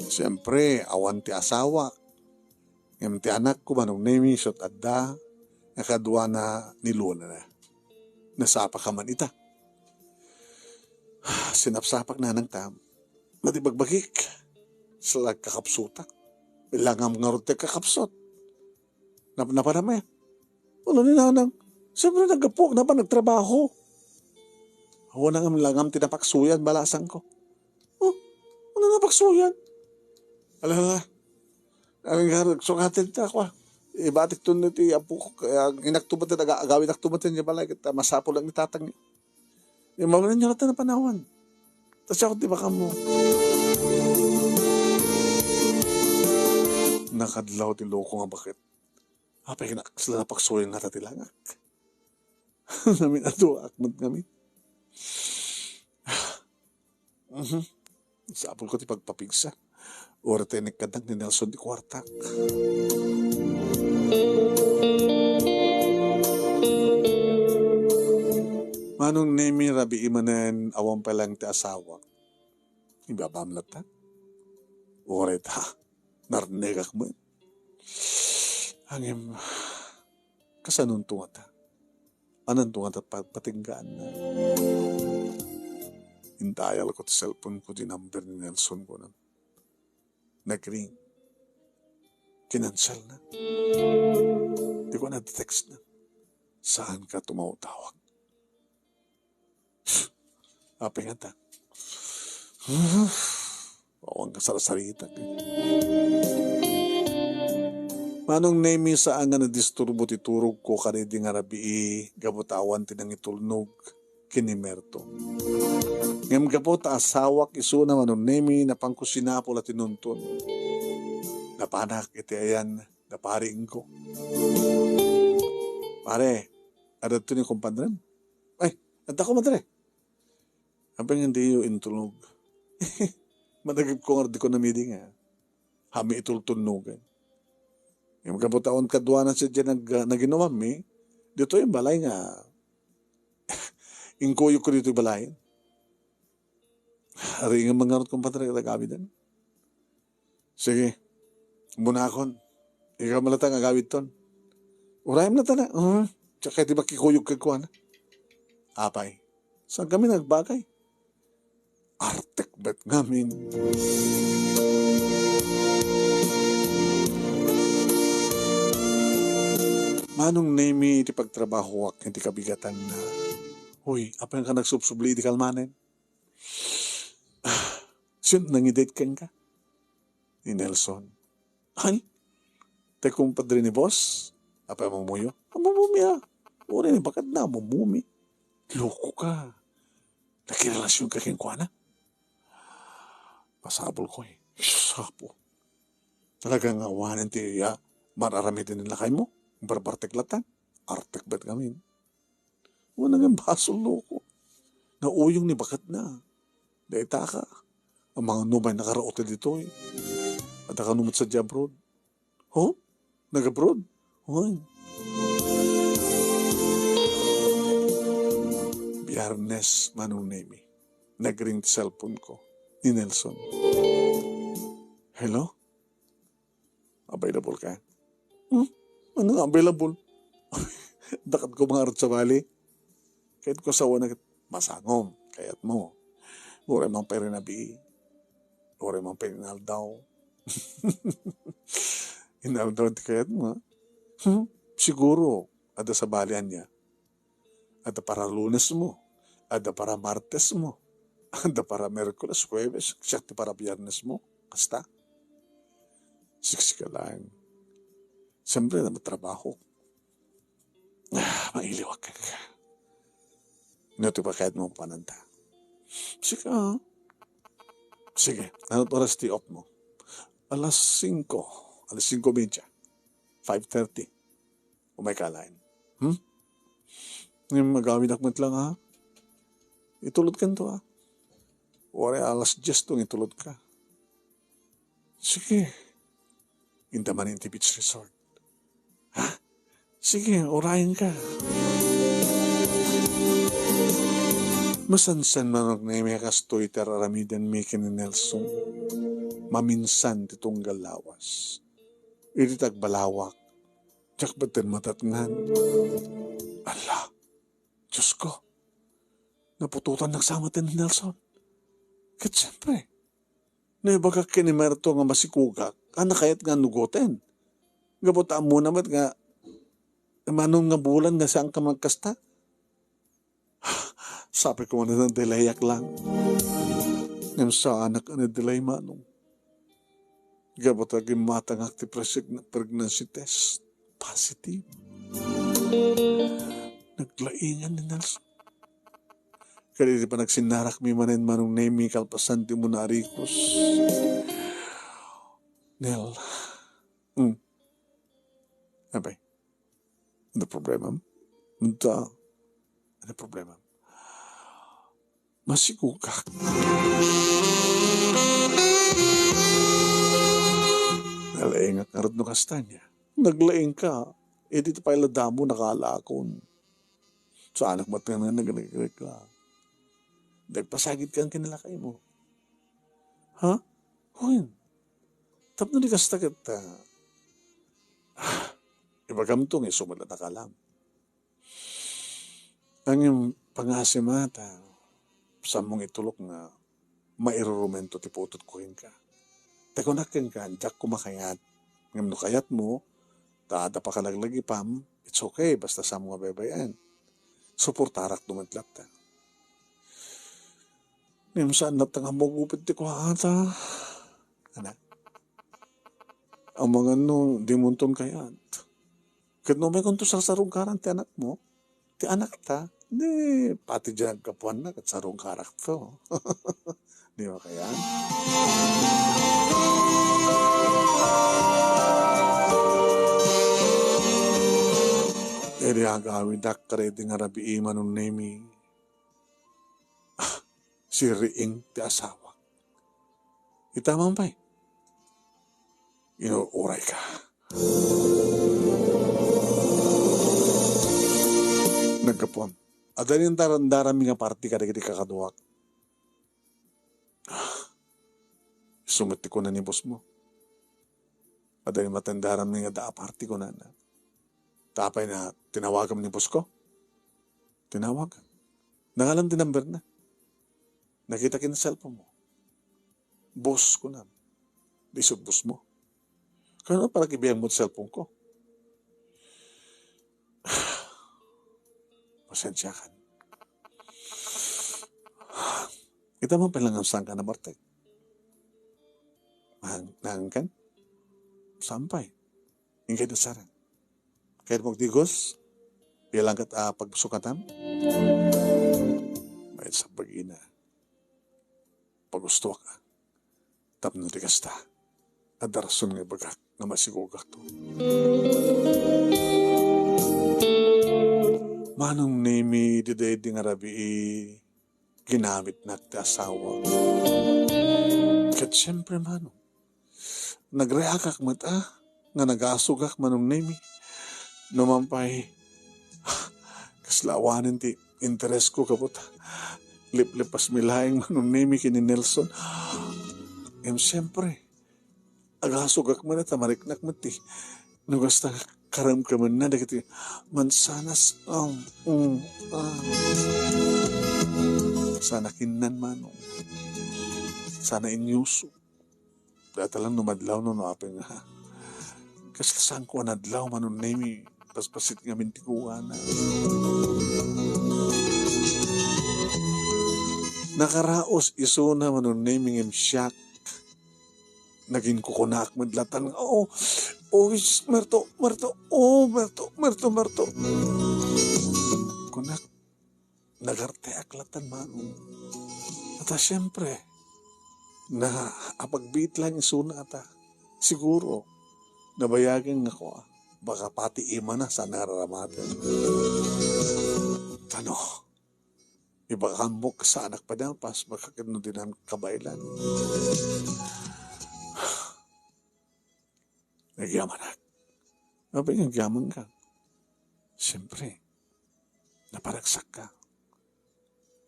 Siempre, awan ti asawak. Ngem ti anakko, Manong Nemi, isu ti adda nga kaduana ni Luna. Nasapaka man ita. Sinapsapak, Nanang, ta madi bagbagik. Sala kakapsutak. Langam ngarud ti kakapsut. Nap-, napanam, eh. Wala ni Nanang. Siyempre, naggapuak, napan nagtrabaho. Awan nga langam ti napaksuyan, balasangko. Oh, ano napaksuyan? Ala, ala. Ang nga, sukatan ta ako, ah. Ibatikton ti apok, kaya inakto met, aga-, agawidakto met ti balay, ket masapul lang ni tatang. Yung mga nangyari na panawan. Tas ako, di ba kamo? Nakadlaw ti loko nga baket. Apay, nak-, sila napaksuyan nga ti langak. Namin aduak met ngamin. Mhm. Sapulko ti pagpapigsa. Uray ta inikkannak ni Nelson ti kuartak. Manong Nemi, rabii manen, awan pay laeng ti asawak. Ibabam latta. Uray ta, narnegak met. Ngem, kasanonto ngata? Ananto ngata pa-, patinggaanna? Intayalko ti cellphone-ko ti number ni Nelson, kunam. Nag-ring. Kinanselna. Di ko na-text na. Saanka tumawtawag? Apay ngata? Awan kasarsaritak. Manong Nemi, saan nga nadisturbo ti turogko kadaydi nga rabii gapu ta awan ti nangitulnog ken ni Merto. Ngem gapu ta asawak isuna, Manong Nemi, napanko sinapul a tinunton. Napanak iti ayan da pariingko. Pare, adda ni kumpadrem? Ay, adda, kumadre. Apay nga diyo intulnog? Managipko nga diko namidi nga. Hami itultunnogan. Yung kaputaon kaduanan siya dyan nag-, naginumammi, dito yung balay nga. Inkuyog ko dito yung balay. Ari nga mangarot, kumpadre, ket agawiden. Sige. Bunakon. Ikaw malata nga agawidton. Urayem na tana. Uh, tsaka di makikuyog kay kuana. Apay. Saan kami nagbagay? Artek bet ngamin. Manong Nemi, iti pagtrabahoak, iti kabigatan na. Uy, apay ka nagsubsubli, di kalmanen? Sino nangidate kenka? Ni Nelson. Ay, tay kumpadre ni boss? Apay mamumuyo? Mamumi, ah. Uri ni bakat na, mamumi. Loko ka. Nakirelasyon ka kenkuana? Pasabol ko eh. Sapo. Talaga nga awanen ti, ah, mararamiden ni lakay mo? Barbartek latan. Artek bet ngamin. Wala nga basol, loko. Nauyong ni bakat na. Dayta ka. Ang mga numay nakaraot ditoy. At ang numot sa abroad. Ho? Nag-abroad? Hoy. Ernest, Manong Nemi. Nagring ti cellphone ko ni Nelson. "Hello? Available ka?" "Hmm? Ano nga available? Dakatko nga arut sa bali. Kayatko asawanak." "Masangom, kayatmo. Uray man pay rinabii. Uray man pay inaldaw." "Inaldaw ti kayatmo, ha?" "Hmm? Siguro, adda sabali ania. Adda para Lunes mo, adda para Martes mo, adda para Miyerkules, Huwebes, siak ti para Biyernes mo." Kasta. Siksika laeng. Siyempre, adda trabaho. Ah, mailiwak ka. "No ti pakayatmo pananta?" "Sige, ah." "Sige, ano oras ti off mo?" "Alas singko, alas singko medya, five thirty. Umayka laeng. Hmm? Ngem agawidak met lang, ha? Itulodkanto, ha? Uray alas dies to nga itulodka." "Sige." Inta manen ti beach resort. "Ha? Sige, urayenka." Masansan, Manong Nemi, a kastoy ti ar-aramidenmi ken ni Nelson. Maminsan ti tunggal lawas. Idi ti agbalawak, diak batten matatngan. Alla, Diosko, naputotannak sa met ni Nelson. Ket siempre, naibagak ken ni Merto nga masikugak a nakayat nga nugoten. Gapu ta ammona met nga mano nga bulan nga saanka nga agkasta. Sapay koma a nadelayak lang. Ngem saanak a nadelay, Manong. Gapu ta gimmatangak ti preseg-, pregnancy test. Positive. Naglaingan ni Nelson. Kadagiti panagsinnarakmi manen, Manong Nemi, kalpasan ti umuna a rikos. Nel. Hmm. Apay? Ano problemam? Unta, ano problemam? Masikugak. Nalaingak ngarud no kasta ania. Naglaingka, idi ti pay la damo nakaalakon. Saanak met nga nagregla. Nagpasagidka ken ni lakaymo. Ha? Wen. Tapno di kasta ket, ah, ibagamto nga isu met la nakaalam. Ngem pangasima ta saanmo nga itulok nga mairurumento ti putotko kenka. Ta kunak kenka, diak koma kayat. Ngem no kayatmo, ta adda pakalaglagipam, it's okay, basta saanmo nga baybay-en. Suportarakto met latta. Ngem saan latta nga maugupit ti kuaata. Anak. Amangan no, dimonton kayat. Ket no, umaykonto sarsarungkaran ti anakmo, ti anakta, di, pati diay naggapuanna, ket sarungkarakto. Di ba kayat? Idi agawidak kadaydi nga rabii, Manong Nemi, ah, siriing ti asawak. Ita man pay. Inuuray ka. Naggapuam. Adda ni daran-daranmi nga parti kadagiti kakaduak. Ah, isu met ti kuna ni boss mo. Adda ni matendaranmi nga adda a parti kunana. Ta apay na tinawagam ni boss ko? Tinawag. Nangalan ti number na. Nakita ken cellphone mo. Boss ko na. Di isut boss mo. Kano para kibiang mo ti cellphone ko? Pasensya kan. Ita man pala nga saan ka na, Bartek? Nang, nang kan? Sampay. Ingkay da sarang. Kayat mo agdigos? Bilang kat, ah, pagsukatam? May sa pag-ina. Pagustuak. Tapno ti kasta, adda rason nga ibagak nga masigugakto. Manong Nemi, daydi nga rabii, ginamitnak ti asawa. Ket siempre, Manong, nagreakak met, ah, nga nagasugak, Manong Nemi. No man pay, kasla awanen ti interesko, kabut. Liplipasmi laeng, Manong Nemi, ken ni Nelson. Ngem siempre, agasugak met ta mariknak met ti no kasta karemkemenna dagiti mansanas. Um, um, ah. Sana kinnan, Manong. Sana inyuso. Data lang no madlaw no, no apay nga. Kasla saanko a nadlaw, Manong Nemi, paspasit ngamin ti kuana. Nakaraos isuna, Manong Nemi, ngem siak. Nagin kukunaak met latan nga, "Oh, oh, is-, merto, merto, oh, merto, merto, merto." Kunak, nagarteak latan, Manong. Ata, siempre, na apagbiit lang isuna ata. Siguro, nabayagen nga kua, baka pati imana sa nararamaten. Tano, ibagam met, saanak pay a malpas, baka ket no dinan kabaelan. Nagyamanak. Apay nga agyamanka? Siyempre, naparagsakka.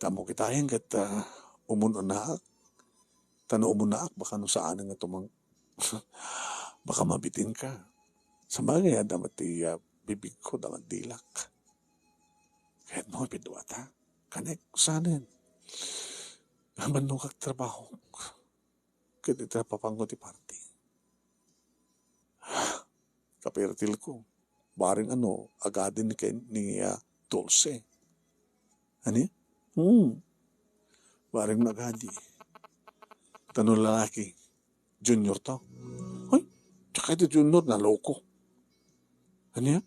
Ta ammok itayen ket, ah, umun-unaak. Ta no umun-unaak, baka no saanen nga tumang-, baka mabitinka. Sabagay, adda met ti, ah, bibigko, adda met dilak. Ket mo, ipidwata. Kanek, saanen? Mannukak trabahok. Ket iti napapanko ti party. Kapertilko. Bareng ano, agadi ni Ken-, ni, ah, Dulce. Ani? Hmm. Bareng no agadi. Ta no lalaki, junior to. Hoy, diak kayat ti junior, naloko. Ania?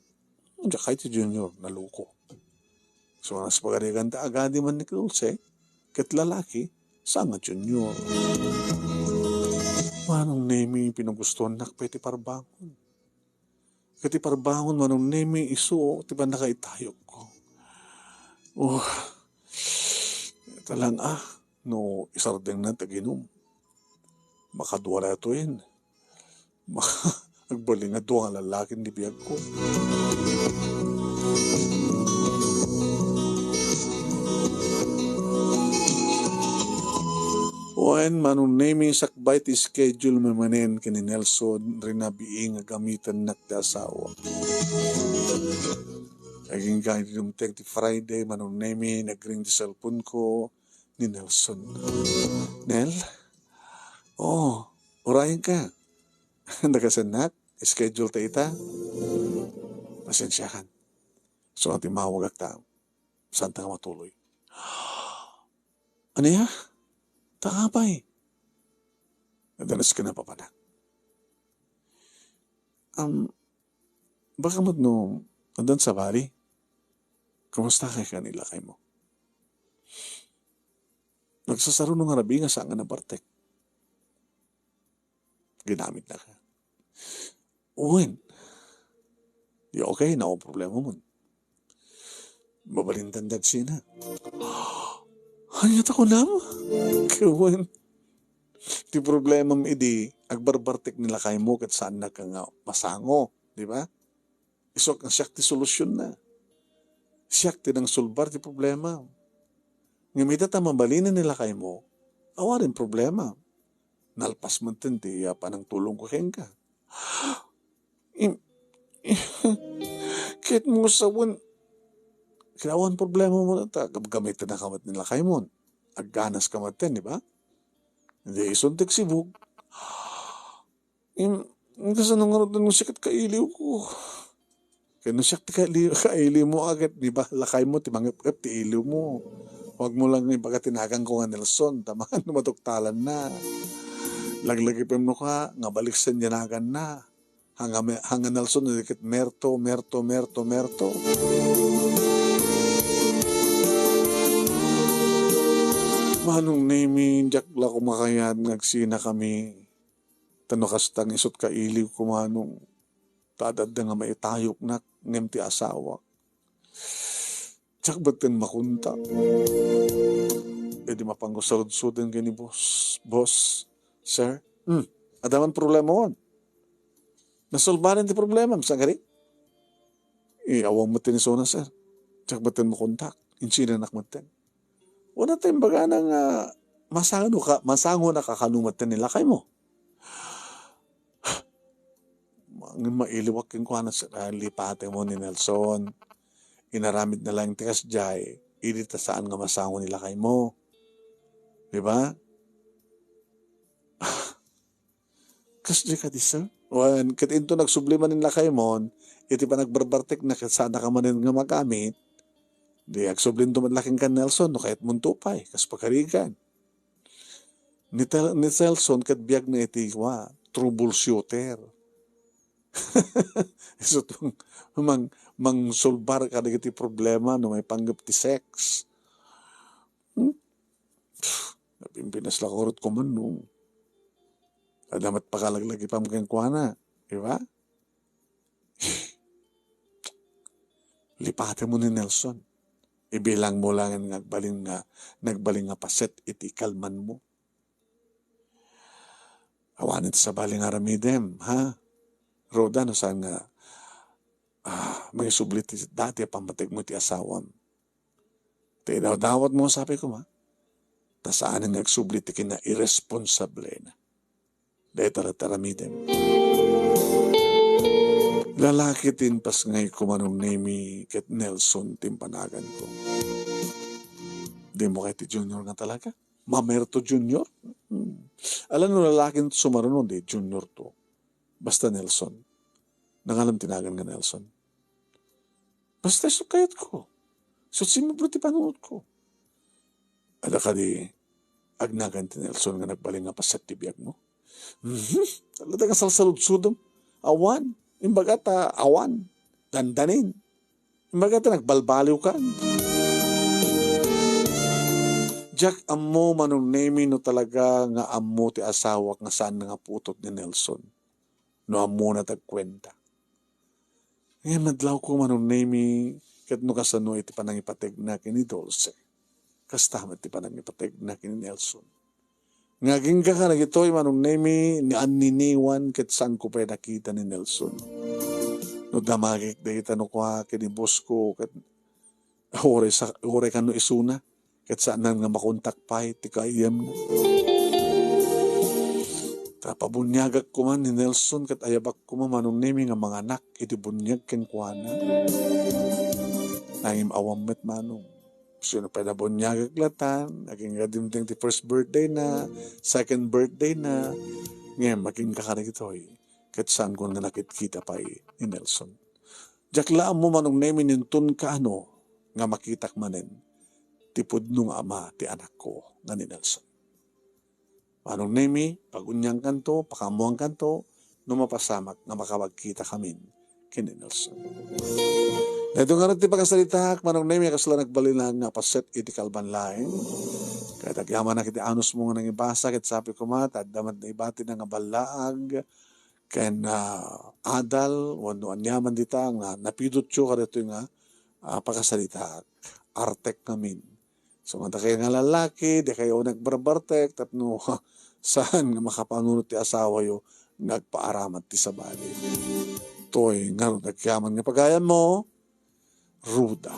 Diak kayat ti junior, naloko. So, nas pagarigan ta agadi man ni Dulce, ket lalaki, saan nga junior. Manong Nemi, pinagustuannak pay ti parbangon. Ket ti parbangon, Manong Nemi, isu ti pannakaitayokko. Oh, talang, ah, no isardengna ti aginum. Makadua daytoyen. Agbalin nga dua nga lallaki ti biagko. Wen, Manong Nemi, sakbay ti schedule manen ken ni Nelson, rinabii nga gamitennak ti asawa. Agingga idi dumteng ti Friday, Manong Nemi, nagring ti cellphone ko ni Nelson. "Nel? Oh, urayenka." "Nakasennak? Schedule ta ita?" "Pasensiakan. So, ti mawagak ta, saan ta nga matuloy." "Ania? Ta apay?" Adda nas kinapapanak. "Um, baka met no, addan sabali? Kumusta kay kan ni lakaymo?" "Nagsasaruno nga rabii nga saan nga nabartek." Ginamitnaka. Wen. Di okay, no problema mo. Mabalindan dagsina. Ania ta kunam? Wen. Ti problemam idi, agbarbartek ni lakaymo ket saannaka nga masango, di ba? Isu nga siak ti solusionna. Siak ti nangsolbar ti problema. Ngem ita ta mabalinen ni lakaymo, awanen problema. Nalpas met ti, ah, panangtulongko kenka. Im-, ket mo sawen, ket awan problema mo ta, gam-, gamitennaka met ni lakaymo. Agganas ka met, di ba? Di isuntek sibug. Im-, kasano ngarud no siak ti kailiwko? Ket no siak ti kaili-, kailiwmo, a, ket di ba, lakaymo ti mangepngep ti iliwmo. Huwag mo lang ibaga ti naganko nga Nelson, ta maano maduktalanna. Laglagipem no ka, nga baliksen ti naganna. Hanga me-, hanga Nelson, ket merto, merto, merto, merto. Manong Nemi, diak la kumakayat nga agsinakami. Ta no kasta nga isut kailiwko, Manong, ta adda nga maitayoknak ngem ti asawak. Diak metten makontak. Idi mapanko sarudsoden ken ni boss, "Boss, sir, hmm, adda man problema on. Nasolbanen ti problema, saan kadi?" "Eh, awan met ti isuna, sir. Diak metten makontak." Insinanak metten. Wala ta imbagana nga masango ka, masango na ka kano metten ni lakaymo. Mailiwak kenkuana, sa-, ah, lipatemo ni Nelson. Inaramid na lang ti kasdiay, idi ta saan nga masango ni lakaymo. Di ba? Kasdiay kadi, sir? Wen, ket inton agsubli manen ni lakaymon, iti panagbarbartekna ket saannaka manen nga magamit, di agsublinto met la kenka ni Nelson no kayatmonto pay, kas pakarigan. Ni Tel-, ni Nelson ket biagna iti, wa, troubleshooter. Isu tong mang-, mangsolbar kadagiti problema no maipanggep ti sex. Hmm? Napimpinas la kurot kuman no. Adda met pakalaglagipam kenkuana, di ba? Lipatemo ni Nelson. Ibilangmo laeng nga agbalin nga, nagbalin nga paset iti kalmanmo. Awanen ti sabali nga aramidem, ha? Roda, no saan nga, ah, mangisubli ti dati a pammategmo iti asawam. Ta idawdawatmo, sabi ko ma, ta saan nga agsubli ti kinairresponsablena. Dayta la ti aramidem. Lalaki ti impasngayko, Manong Nemi, ket Nelson ti impanaganko. Dimo kayat ti Junior nga talaga? Mamerto Junior? Hmm. Ala no lalaki ti sumaruno, di Junior to. Basta Nelson. Nangalam ti nagan nga Nelson. Basta isu kayatko. Isu ti sumubli ti panunotko. Adda kadi agnagan ti Nelson nga nagbalin nga paset ti biagmo? Mhm. Talaga nga salsaludsodem. Awan. Imbaga ta awan. Dandanin. Imbaga ta nagbalbaliwkan. Diak ammo, Manong Nemi, no talaga nga ammo ti asawak nga saan nga putot ni Nelson. No ammona ti agkuenta. Ngem adlawko, Manong Nemi, ket no kasano iti panangipategna ken ni Dulce, kasta met ti panangipategna ken ni Nelson. Nga agingga kadagitoy, Manong Nemi, ni anniniwan ket saanko pay nakita ni Nelson. No damagek dayta no kua ken ni boss ko, ket uray sa-, uray kano isuna, ket saanan nga makontak pay ti kaayyemna. Ta pabuniagak koma ni Nelson ket ayabak koma, Manong Nemi, nga manganak iti buniag kenkuana. Nangem awan met, Manong. Sino pay nabuniagak latan, agingga dimteng ti first birthday na, second birthday na, ngem agingga kadagitoy, ket saanko nga nakitkita pay ni Nelson. Diak la ammo, Manong Nemi, inton kaano nga makitak manen ti pudno nga ama ti anakko nga ni Nelson. Manong Nemi, paguniangkanto, pakaammoankanto, no mapasamak nga makapagkitakamin ken ni Nelson. Daytoy ngarud ti pakasalitaak, Manong Nemi, a kasla nagbalin nga paset iti kalman laeng. Ket agyamanak iti anusmo nga nangibasa, ket sabi koma, ta adda met naibatina nga ballaag, ken, ah, adal, wenno aniaman dita nga napidutyo kadaytoy nga, ah, pakasalitaak. Artek ngamin. So, nga dakayo nga lalaki, dakayo nagbarbartek, tapno saan nga makapanunot ti asawayo nga agpaaramat ti sabali. Toy, ngarud, agyaman nga pagayammo, Ruda.